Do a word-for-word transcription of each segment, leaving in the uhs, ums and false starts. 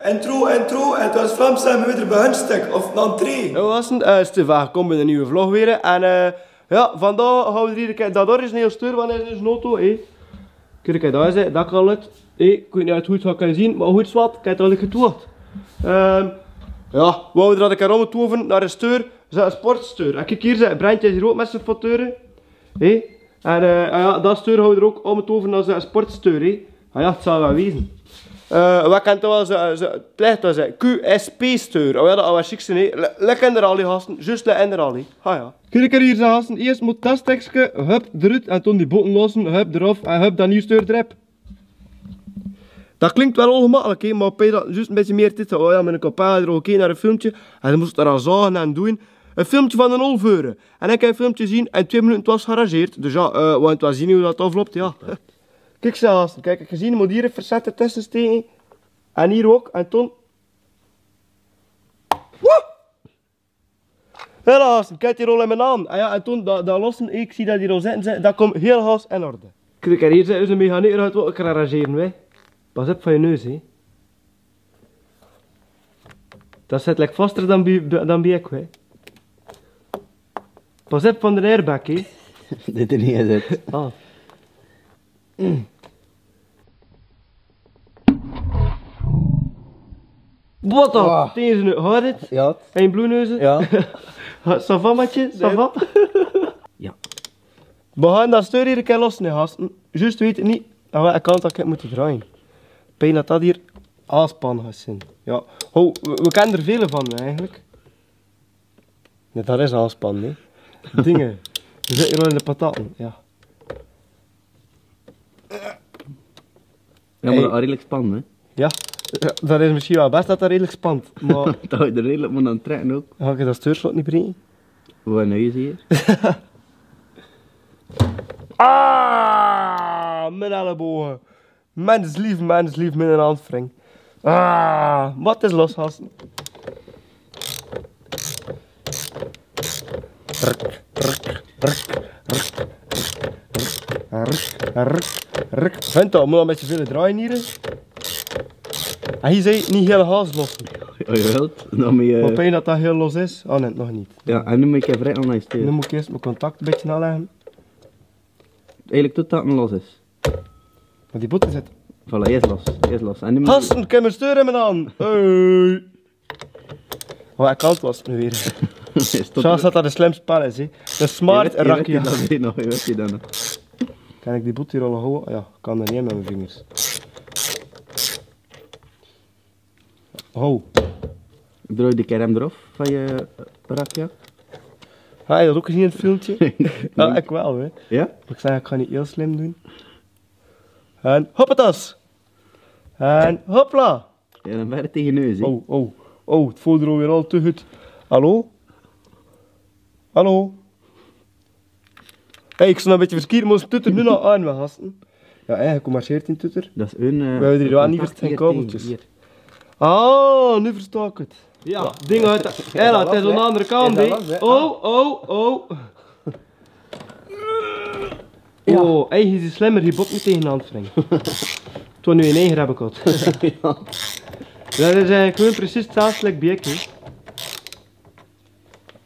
Intro, intro, en 't waas Vlaams en weer bij Hunstek of Nantree. Jao, gasten, eh, is te welkom bij 'ne nuuj vlog weer. En, eh, jao, vandaag gaon v'r hie, kiek, dat dao is 'ne steur van 'ne snoto, hè. Kiek, dat is 't, dat kan 't. Hè, ik weet neet of 't good kan zien, maar good zwart, kiek, dat lik 't woord. Ehm, jao, v'r wouwe dat ik er om 't woven nao de steur, zo'n sportsteur. En kiek hie, zo'n brandje is hie ouk met zien fauteuren. Hè? En, eh, ah jao, dat steur gaon v'r ok om 't woven nao zo'n sportsteur, hè. Ah jao, 't zal waal wezen. Eh, wat kan 't waal zo'n, zo'n, 't lik waal zo'n Q S P-steur. Oh jao, dat waal sjiek zien, hè. Le-, lek in de rally, gasten. Juist lek in de rally. Ah jao. Kiek hie, gasten. Iers mot dat stekske, hup, d'rut. En toen die botten losse, hup, d'raaf. En hup, dan nuuj steur d'rop. Dat klink waal ongemakkelijk, hè, maar pij dat juist 'n bietje mieë tied. Oh jao, mien papa haw ok nao 'n filmke. En dan mos 'r al zo aan doen. 'n Filmke van 'n half uur. En ik heb 'n filmke gezien en twee minuten 't waas gearrangeerd. Dus jao, eh, want 't waas zien hoe dat afloopt, jao. Kiek, zelfs, kiek, ik gezien, mot hie 'n verzette tussen steken. En hie ok. En toen. Woe! Helaas, ik heb hie al in mien hand. Ah jao, en toen, dat, dat losse, ik zie dat hie al zitte, dat kump helaas in orde. Kiek, hie zit 'ne mechaniek, dat waal kan arrangeren, hè. Pas op van dien neus, hè. Dat zit lek vaster dan bie, dan bie ik, hè. Pas op van de airbag, hè. Dit er neet in zit. Ah. Wat dan? Wow. Deze nu, hoor dit? Ja. En bloedneuzen? Ja. Ça va, matje? Ça va? Ja. We gaon dat steur hie 'ne kier los, nee, gasten. Juist weet ik neet aan welke kant dat ik het mot draaien. Pijn dat dat hie aaspan gaon zien. Ja. Ho, we, we kenne d'r vele van, eigenlijk. Nee, dat is aaspan, nee. Dinge. We zitten hie al in de pataten, ja. Ja, maar dat is redelijk spannend, hè? Ja. Ja, dat is misschien wel best dat dat redelijk spant, maar dat we er redelijk van aan trekken ook. Ga ik dat steurslot niet breken? Hoe, nou, hier zie je. Ah, mijn ellebogen. Menslief, menslief, mien hand wring. Ah, wat is los, gasten? Ruk, ruk, ruk, ruk. Vent, dat mot al 'n bietje vele draaien hie. Ah, hie is neet hiel haas los. Oh, jawel. Dan mot je, eh, maar pijn dat dat hiel los is. Oh nee, nog neet. Ja, en nu mot ik even recht aan sturen. Nu mot ik iers mien contact 'n bietje naolegge. Eigenlijk tot dat los is. Maar die botte zit. Voilà, hie is los. Hie is los. En nu mot ik... Gasten, ik heb mien steur in mien hand. Hey. Oh, hij kalt was nu weer. Is tot... Zo zat dat de slimste pal is, hè. De smart rakje. Je weet, je weet die dan nog, je weet die dan nog. Kan ik die botte hie al houden? Ja, ik kan dat neet met mien vingers. Ho. Draai die kerm d'raaf van je, eh, rakje. Ga je dat ook zien in 't filmke? Ja, ik wel, hè. Ja? Ik zei, ik ga neet hiel slim doen. En hoppatas. En hopla. Ja, dan weer tegen neus, hè. Oh, oh, oh, 't voelt d'r alweer al te good. Hallo? Hallo? Hey, ik stond 'n bietje verkierd, mos tuter nu nog aan, gasten. Ja, eigenlijk marcheert dien tuter. Dat is een, eh, we hebben hie wel niet verstandige kabeltjes. Hier. Ah, nu versta ik het. Ja. Ja, ding uit. Hela, 't is aan de andere kant, hè. Oh, oh, oh. Ja. Oh, hey, hie is de slimmer, hie bot meteen in de hand wring. Toen nu in één heb ik het. Ja. Dat is, eh, gewoon precies 'tzelfde lek bie ik, hè.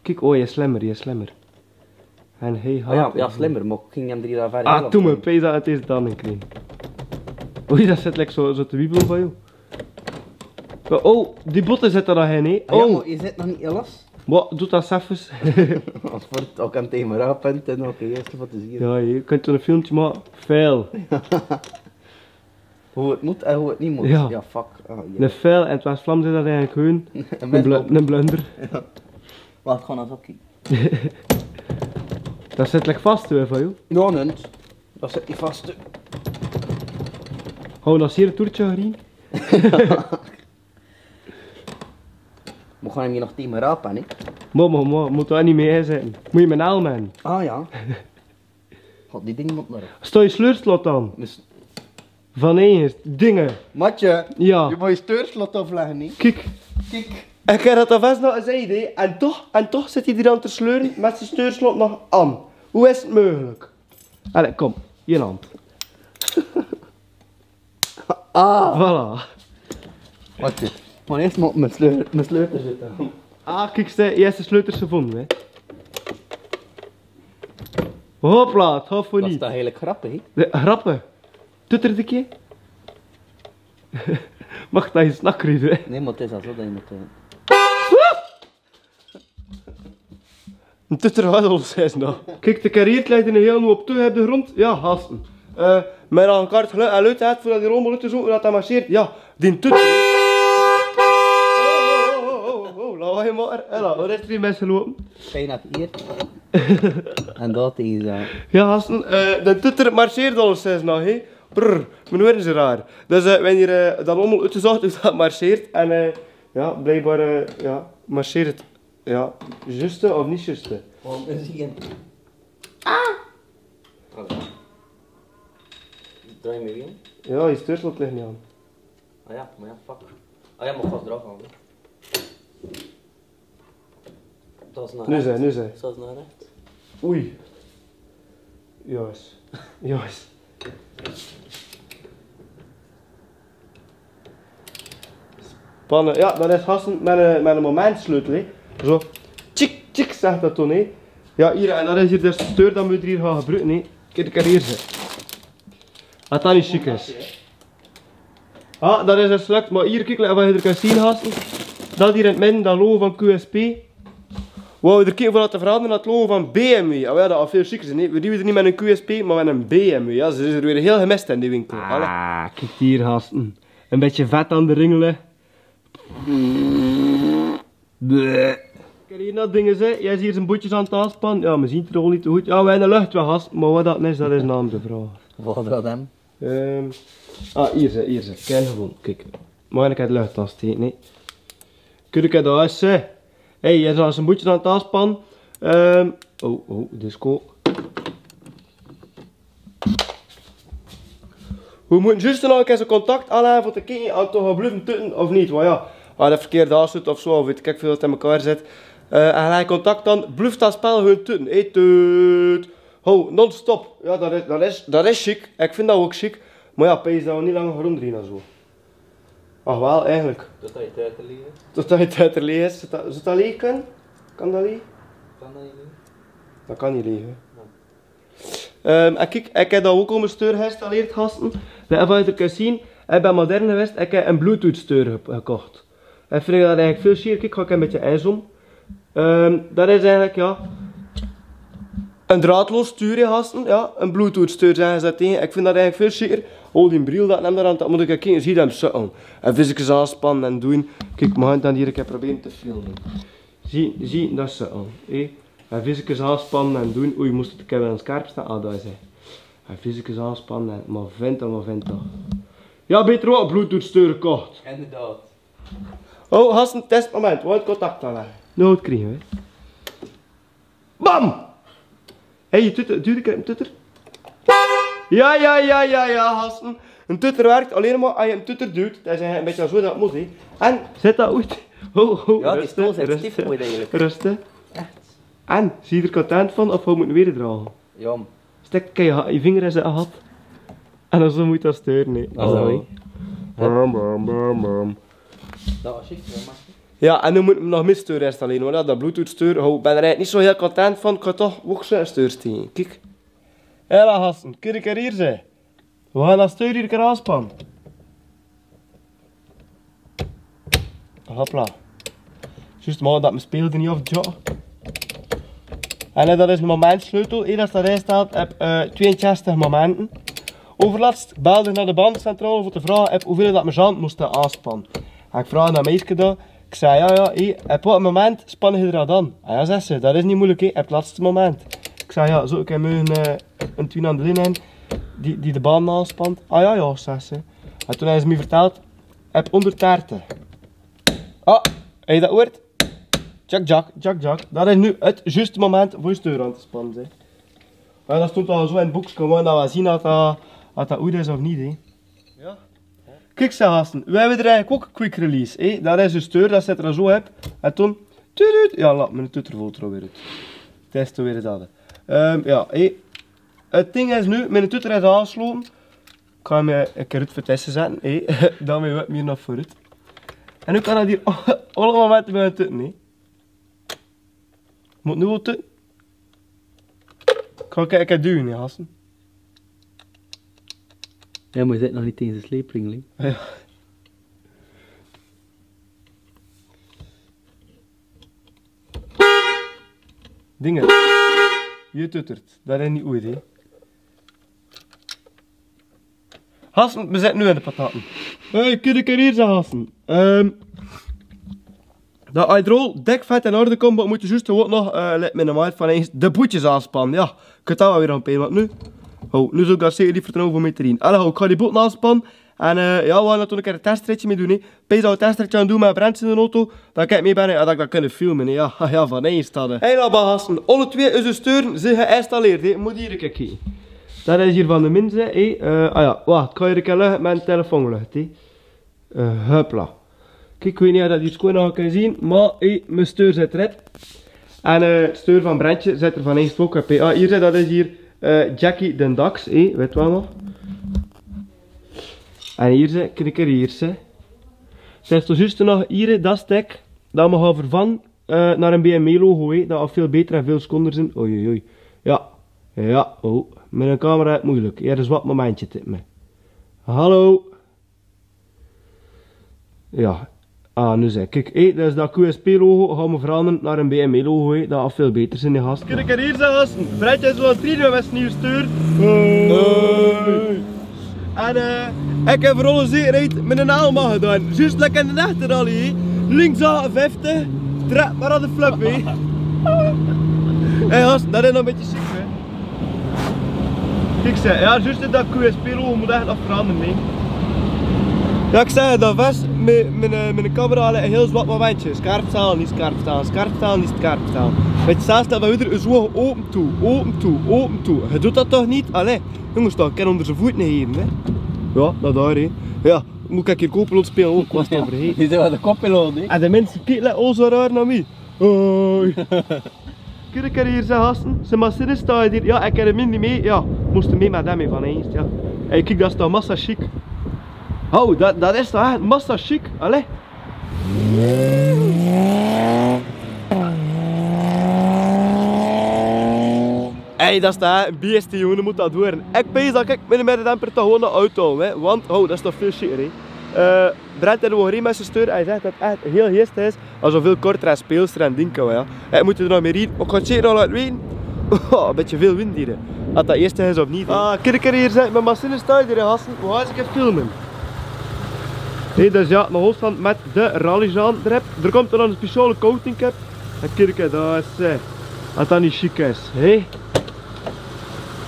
Kiek, oh, hie is slimmer, hie is slimmer. En hij... Ah, ja, had ja, slimmer, maar ik ging hem drie dagen verder... Ah, toen me peza, 't is dan 'n kring. Oei, dat zit lek zo, zo te wiebelen van, joh. Oh, die botte zitten daar heen, hè? Ah, ja, oh, maar je zit nog niet alles. Wat doet dat zelfs? Als voor het ook aan het thema punten, oké, eerst wat te zien. Ja, je kunt een filmpje maken. Veel. Hoe het moet en hoe het niet moet. Ja. Ja, fuck. Ah, ja. 'Ne fel, en 't waas Vlaams, dat eigenlijk gewoon 'ne blu-, 'ne blunder. Ja. Wacht, gewoon als opkie. Dat zit lek vast, hè, van, joh. Ja, nee. Dat zit niet vast, hè. Gewoon als hie 'n toertje erin. Moet gewoon hier nog tien meer rapen, hè? Mo, mo, mo, moet er niet mee zijn. Moet je mijn naam hebben. Ah, ja. God, die ding moet naar. Stel je sleurslot dan. Dus van eens, dingen. Matje, ja, je moet je steurslot afleggen, hè? Kiek. Kiek. Ik heb dat alvast nog eens idee. En toch, en toch zit hij die dan te sleuren met zijn steurslot nog aan. Hoe is het mogelijk? Allee, kom. Je hand. Ah. Voilà. Wacht, man eerst moet mijn sleur-, mijn sleutel zitten. Ah, kiek, ze, ja, ze sleutels gevonden, hè. Hopla, tof voor niet. Dat is hele grappig, hè? De grappen. Doet er de keer? Mag dat eens nakrijgen, hè? Nee, maar het is al zo dat je moet, eh, D'n tutter waal al zes, nou. Kiek, de karrier leit in de hele hoop toe op de grond. Ja, hasten. Eh, maar dan kan het geluid, geluid uit voordat die rommel uit de zoek, dat dat marcheert. Ja, d'n tutter. Oh, oh, oh, oh, oh, lawaai maar. Hela, wat is drie mensen lopen? Bijna hier. En dat is, eh, Ja, hasten. Eh, d'n tutter marcheert al zes, nou, hè. Brr, mijn woorden zijn raar. Dus, eh, wanneer, eh, dat allemaal uitgezocht is, dat marcheert. En, eh, ja, blijkbaar, eh, ja, marcheert het. Ja, juste of niet juste? Gewoon inzien. Ah! Oké. Draai me weer. Ja, je stuurt wat liggen aan. Ah ja, maar ja, fuck. Ah ja, maar vast eraf halen. Dat is naar Nu rechts. Zij, nu zij. Dat is naar rechts. Oei. Jongens. Jongens. Spanne, ja, dat is hasten mijn, eh, mijn momentsleutel, hè. Zo, tjik, tjik, zag dat toen, hè. Ja, hier, en dat is hier de steur dat we hier gaan gebruiken, hè. Kiek, ik heb hier ze. Atani chiques. Ah, dat is een select, maar hier, kiek, wat je er kan zien, hasten. Dat hier in het midden, dat logo van Q S P. Wou we d'r kieke of dat te verandere nao 't logo van B M W. Oh ja, dat had veel chiquer zien, hè. We rieje d'r neet mit 'n Q S P, maar mit 'n B M W. Ja, ze is d'r weer heel gemest in die winkel. Allee. Ah, kiek hier, hasten. Een beetje vet aan de ringelen. Bleh. Kiek hier nao dinge, hè. Jij is hier zien boetjes aan 't afspannen. Ja, we zien 't er al niet te goed. Ja, we hebben de lucht weg, hasten. Maar wat dat is, dat is 'n andere vraag. Wat dat dan? Ehm, ah, hier ze, hier ze. Ken gewoon. Kiek. Maar ik heb lucht als die, nee. Kun ik het daar eens, hè? Hey, jij zal eens een boetje aan 't afspannen. Ehm, oh, oh, disco. We moeten juist nog eens een contact aanleggen voor te kijken of het toch gaat blijven tutten of niet. Want ja, als het verkeerd afzit of zo, of weet ik veel wat in elkaar zit. Eh, en hij contact dan, blijft dat spel gewoon tutten. Hey, tuut. Ho, non-stop. Ja, dat is, dat is, dat is chic. Ik vind dat ook chic. Maar ja, pees dat we niet langer rondrijden en zo. Ach, wel, eigenlijk. Tot hij tijd te liggen. Tot hij tijd te liggen is. Zou dat, zou dat liggen? Kan dat liggen? Kan dat niet liggen? Dat kan niet liggen. Ja. Ehm, en kiek, ik heb dat ook al 'n steur geïnstalleerd, gasten. Dat, wat je kan zien, ik ben modern geweest, ik heb een Bluetooth-steur ge-, gekocht. Dat vind ik dan eigenlijk veel chiquer. Kiek, ga ik een beetje inzoomen. Ehm, dat is eigenlijk, ja, een draadloos steur, hè, gasten. Ja, een Bluetooth-steur, zeggen ze dat tegen. Ik vind dat eigenlijk veel chiquer. Oh, die bril, dat neemt daar aan, dat moet ik kijken. Zie je hem zo aan. En visjes aanspannen en doen. Kiek, mijn hand dan hier, ik heb proberen te filmen. Zie, zie, dat is zo aan. Hè? En visjes aanspannen en doen. Oei, moest het, ik heb wel een scherp staan. Ah, daar is hij. En visjes aanspannen en, maar vent dan, maar vent dan. Ja, beter wel Bluetooth-steur gekocht. Inderdaad. Oh, gasten, testmoment. Wat contact dan? Nou, wat krijgen we? Bam! Hey, je tutter, duw de krem, tutter. Ja, ja, ja, ja, ja, gasten. Een tutter werkt alleen maar als je een tutter duwt. Dat is een beetje zo dat moet, hè. En zet dat uit. Ho, ho, Ja, die rustig, stoel zit rustig, stief goed eigenlijk. Rustig. Echt. En, zie je er content van of hoe moet weer dragen? Ja. Stek je, je vinger in zijn gat. En dan zo moet dat sturen, hè. Oh. Bam, bam, bam, bam. Dat was ik, ja, maar Ja, en dan moet ik nog meer steur installeren, hoor. Dat Bluetooth-steur, ho, ik ben er eigenlijk niet zo heel content van. Ik ga toch ook zo'n steur steken. Kiek. Hela, gasten, kiek, kiek hier, ze. We gaan dat steur hier aanspannen. Hopla. Juist, maar dat mijn speelde niet of zo. En, eh, dat is een momentsleutel. Hier, als dat in staat, heb, eh, tweeënzestig momenten. Overlast belde ik naar de bandcentrale voor te vragen, heb, hoeveel dat mijn zand moest aanspannen. En ik vraag aan dat meisje dat. Ik zei, ja, ja, hier, op wat moment span je er aan? Ah ja, zegt ze, dat is niet moeilijk, hè, op het laatste moment. Ik zei, ja, zou ik hem een, eh, een twin aan de lijn hebben die, die de band aanspant? Ah ja, ja, zegt ze. En toen heeft ze mij verteld, op honderddertig. Ah, heb je dat gehoord? Tjak, tjak, tjak, tjak. Dat is nu het juiste moment voor je steur aan te spannen, zeg. Maar dat stond al zo in het boekje, maar dat we zien of dat, of dat goed is of niet, hè. Ja. Kiek, ze gasten, we hebben er eigenlijk ook quick release, hè. Dat is de steur, dat zit er zo op. En toen, tuut, tuut. Ja, laat me de tutter vol trouwen weer uit. Testen weer dat. Ehm, ja, hè. Het ding is nu, mijn tutter is aangesloten. Ik ga hem, eh, een keer uit voor testen zetten, hè. Dan weer wat meer naar vooruit. En nu kan dat hie allemaol mit de buiten, nae? Mot nu op de. Kan ik, ik het doen, nae, hassen. Ja, maar je zit nog niet eens de sleepling, hè? Ja. Dinger. Je tutert. Dat is niet goed, hè. Hassen, we zitten nu in de pataten. Hey, kiek hie, hassen. Ehm, dat hie d'r al dek vet in orde kump, mot we zjus waal nog, eh, let me normaal van ins de boetjes aanspannen. Ja, ik het al weer aan pijn, want nu. Oh, nu zal ik dat zeker die vertrouwen voor mij te doen. Allee, ho, ik ga die boet aanspannen. En, eh, ja, we gaon natuurlik 'n testritje mit doon, hè. Pijn zal 'n testritje gaon doon mit Brent zien auto. Dan kan ik mit Brent, ja, dat ik dat kan filmen, hè. Ja, ja, van ins dat, hè. Hey, laba hassen. Alle twee usse steur zien geïnstalleerd, hè. Mot hie kieke. Dat is hie van de minse, hè. Eh, ah ja, wach, ik kan hie kieke mit mien telefoon, hè. Eh, hupla. Kiek, ik weet niet of dat hie sjoon nog kan zien, maar, hè, mien steur zit d'rop. En, eh, 't steur van Brentje zit d'r van ins ok op, hè. Ah, hie zit, dat is hie, eh, Jackie den Daks, hè, weet waal nog. En hie zit, kiek hie, hie zit. Zit toch zjus nog hie, dat stuk, dat me gaon vervangen, eh, nao 'n B M W logo, hè, dat al veel beter en veel schoonder is. Oei, oei, oei. Ja, ja, oh, mien camera het moeilijk. Ja, dat is wat momentje, tip me. Hallo. Ja. Ah, nu zit ik. Kiek, hè, dat is dat Q S P logo, gaon me veranderen nao 'n B M W logo, hè. Dat zal veel beter zien, hè, hassen. Kiek hie, hassen. Brentje is waal drie, dat is 'n nuuj steur. Hey. En, eh, ik heb veur alle zekerheid mien helm aangedaan. Zjus lekker in de echte rally, hè. Links achtenvijftig, trek maar aan de flap, hè. Hey, hassen, dat is nog 'n bietje ziek, hè. Kiek, zeg, ja, zjus dat Q S P logo mot ech nog veranderen, nae. Ja, ik zeg, dat waal, mien, mien, eh, mien camera, allee, hiel zwak momentje. Scherp stellen, niet scherp stellen, scherp stellen, niet scherp stellen. Weet je, zelfs dat we weer zo open toe, open toe, open toe. Hae doot dat toch niet? Allee, jonges, toch, ik kan onder zien voet niet heen, hè. Ja, dat daar, hè. Ja, mot ik hie co-pilot spelen, oh, ik waas 't al vergaete. Dit is waal de co-pilot, hè? En de minse kieke al zo raar nao mich. Hoi. Kiek hie, zeg, hassen. Ze maar zin is dat hie. Ja, ik heb 'm niet mee. Ja, mos 'm mee, maar daarmee van ins, ja. Hey, kiek, dat is toch massa chic. Oh, dat, dat is toch ech massa chic. Allee. Hey, dat is toch 'n beest, jongen, mot dat waere. Ik pijs dat ik mit mien damper toch gewoen nao auto, hè. Want, oh, dat is toch veel chiquer, hè. Eh, Brent haet waal gereden mit zien steur. Hae zag dat 't ech hiel geestig is. Alsof 't veel korter en speelser en dinke, ja. Hae mot d'r nog mit rieje. Ik gaon 't zeker nog laote weite. Oh, 'n bietje veel wind hie. Of dat geestig is of niet, hè. Ah, kiek hie, zeg, mien machine steit hie, hassen. Wo gaon ik 't filmen? Hè, dus ja, nao Holland mit de rally Jean d'rop. D'r kump dan 'n speciale coating op. En kiek, dat is, eh, wat dan niet chic is, hè?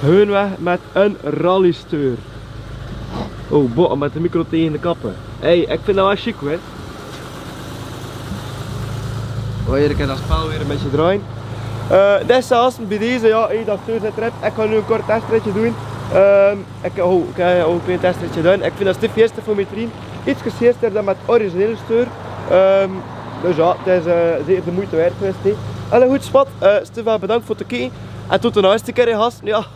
Gewoen weg mit 'n rallysteur. Oh, boe, mit de micro taege de kappe. Hey, ik vind dat waal chic, hè. Oh, hie kan dat spel weer 'n bietje drejje. Eh, dat is alles bie deze, ja, hey, dat steur zit d'rop. Ik gaon nu 'n kort testritje doon. Ehm, ik, oh, ik gaon ok 'n testritje doon. Ik vind dat stug geestig veur mien trein. Ietskes geestiger dan mit originele steur. Ehm, dus ja, 't is, eh, zeker de moeite waerd gewaes, hè. Allee, good, spat. Eh, Stefan, bedank veur 't kieke. En tot de naaste kier, hè, hassen. Ja.